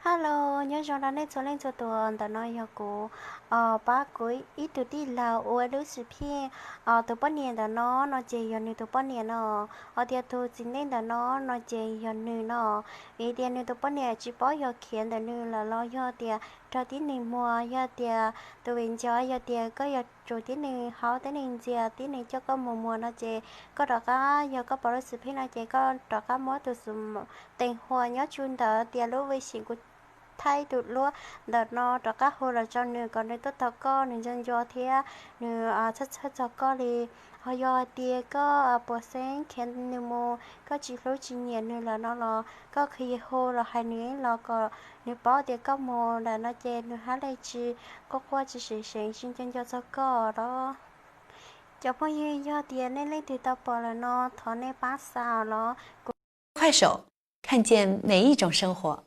Hello, nyob zoo rau nej txhua leej txhua tus. Ntawm no yog kuv pab kuv ib tug tij laug ua lub xwm phij. Tus poj niam ntawm no no ces yog nws tus poj niam no. Hos tias tus txiv neej ntawm no no ces yog nws no. Vim tias nws tus poj niam tsis paub yog khiav ntawm nws lawm los yog tias raug tib neeg muag. Yog tias tus viv ncaus, yog tias koj yog tus tib neeg haub tib neeg ntxias, tib neeg coj koj mus muag no ces koj rov qab, yog koj pom lub xwm phij no ces koj rov qab muab tus xwm teem huam nyob tsu ntawd tias lub vij xim kuv thaij tus duab ntawm no rov qab hu los rau nws kom nws tuaj tos koj, nws nco nco thiab nws txhawj txhawj txog koj li. Hos yog hais tias koj puas xeeb khiav nws mus, koj tsis hlub tsis nyiam nws lawm no los koj kha hu los hais nws los kom nws paub tias koj mus lawm no ces nws hab le tsis quaj quaj, tsis seev seev, tsis nco nco txog koj los. Cov phooj ywg, yog tias nej leej twg tau pom lawm no thov nej pab xa los. 快手，看见每一种生活。